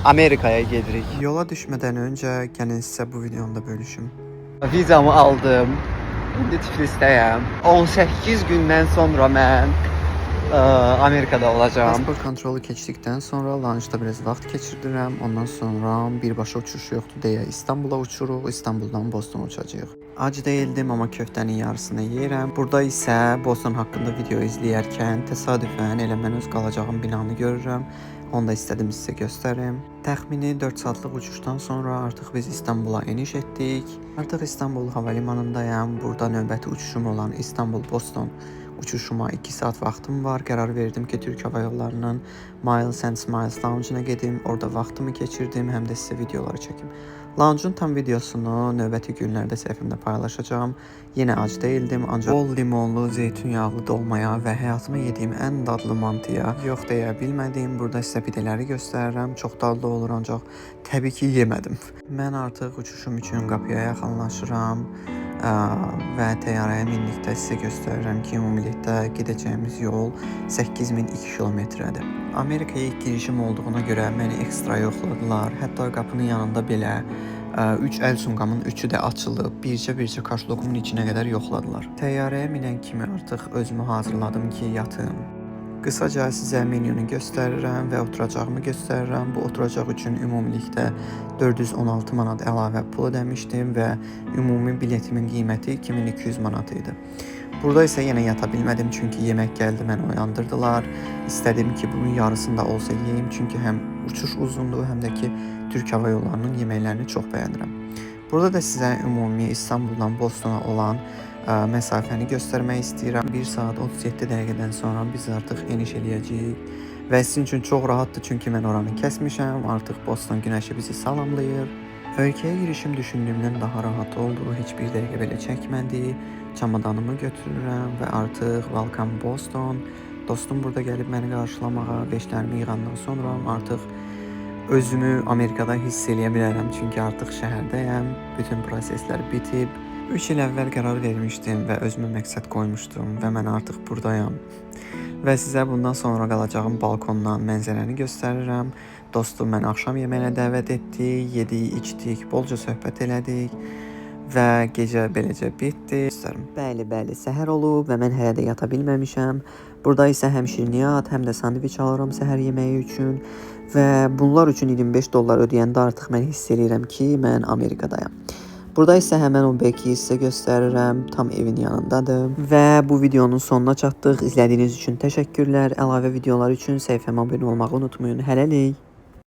Amerikaya gedirik. Yola düşmədən öncə gəlin sizə bu videonu da bölüşüm. Vizamı aldım. İndi Tiflisdəyəm. 18 gündən sonra mən Amerikada olacağam. Pasport kontrolu keçdikdən sonra lounge-da biraz vaxt keçirdirəm. Ondan sonra birbaşa uçuş yoxdur deyə İstanbula uçuruq. İstanbuldan Bostona uçacağıq. Ac değildim amma köftənin yarısını yeyirəm. Burada isə Boston haqqında video izləyərkən təsadüfən elə mən öz qalacağım binanı görürəm. Onu da istədim sizə göstərim. Təxmini 4 saatlıq uçuşdan sonra artıq biz İstanbula eniş etdik. Artıq İstanbul hava limanındayam. Burada növbəti uçuşum olan İstanbul-Boston uçuşuma 2 saat vaxtım var. Qərar verdim ki, Türk Hava Yollarının Miles and Smiles lounge-una gedim. Orada vaxtımı keçirdim, həm də sizə videoları çəkim. Lounge-un tam videosunu növbəti günlərdə səhifəmdə paylaşacağam. Yenə ac değildim, ancaq bol limonlu, zeytinyağlı dolmaya və həyatımda yediyim ən dadlı mantıya yox deyə bilmədim. Burada sizə pidələri göstərirəm. Çox dadlı olur, ancaq təbii ki yemədim. Mən artıq uçuşum üçün qapıya yaxınlaşıram və təyyarəyə mindikdə sizə göstərirəm ki, ümumilikdə gedəcəyimiz yol 8002 kilometrədir. Amerikaya ilk girişim olduğuna görə məni ekstra yoxladılar. Hətta qapının yanında belə 3 əl sumkamın üçü də açılıb, bircə-bircə kaşlokumun içinə qədər yoxladılar. Təyyarəyə minən kimi artıq özümü hazırladım ki, yatım. Qısaca sizə menyunu göstərirəm və oturacağımı göstərirəm. Bu oturacaq üçün ümumilikdə 416 manat əlavə pul ödəmişdim və ümumi biletimin qiyməti 2200 manat idi. Burada isə yenə yata bilmədim çünki yemək gəldi, məni oyandırdılar. İstədim ki, bunun yarısını da olsa yeyim çünki həm uçuş uzundur, həm də ki Türk Hava Yollarının yeməklərini çox bəyənirəm. Burada da sizə ümumi İstanbuldan Bostona olan məsafəni göstərmək istəyirəm. 1 saat 37 dəqiqədən sonra biz artıq eniş eləyəcəyik. Və sizin üçün çox rahatdır çünki mən oranı kəsmişəm. Artıq Boston günəşi bizi salamlayır. Ölkəyə girişim düşündüyümdən daha rahat oldu. Heç bir dəqiqə belə çəkmədi. Çamadanımı götürürəm və artıq welcome Boston. Dostum burada gəlib məni qarşılamağa, veşlərimi yığandan sonra artıq özümü Amerikada hiss eləyə bilərəm çünki artıq şəhərdəyəm. Bütün proseslər bitib. 3 il əvvəl qərar vermişdim və özümə məqsəd qoymuşdum və mən artıq burdayam. Və sizə bundan sonra qalacağım balkondan mənzərəni göstərirəm. Dostum məni axşam yeməyinə dəvət etdi, yedik, içdik, bolca söhbət elədik və gecə beləcə bitdi. Göstərim. Bəli, bəli, səhər olub və mən hələ də yata bilməmişəm. Burada isə həm şirniyyat, həm də sandviç alıram səhər yeməyi üçün və bunlar üçün 25 dollar ödəyəndə artıq mən hiss eləyirəm ki, mən Amerikadayam. Burada isə həmən o Bekiyi sizə göstərirəm. Tam evin yanındadır. Və bu videonun sonuna çatdıq. İzlədiyiniz üçün təşəkkürlər. Əlavə videolar üçün səhifəmə abunə olmağı unutmayın. Hələlik.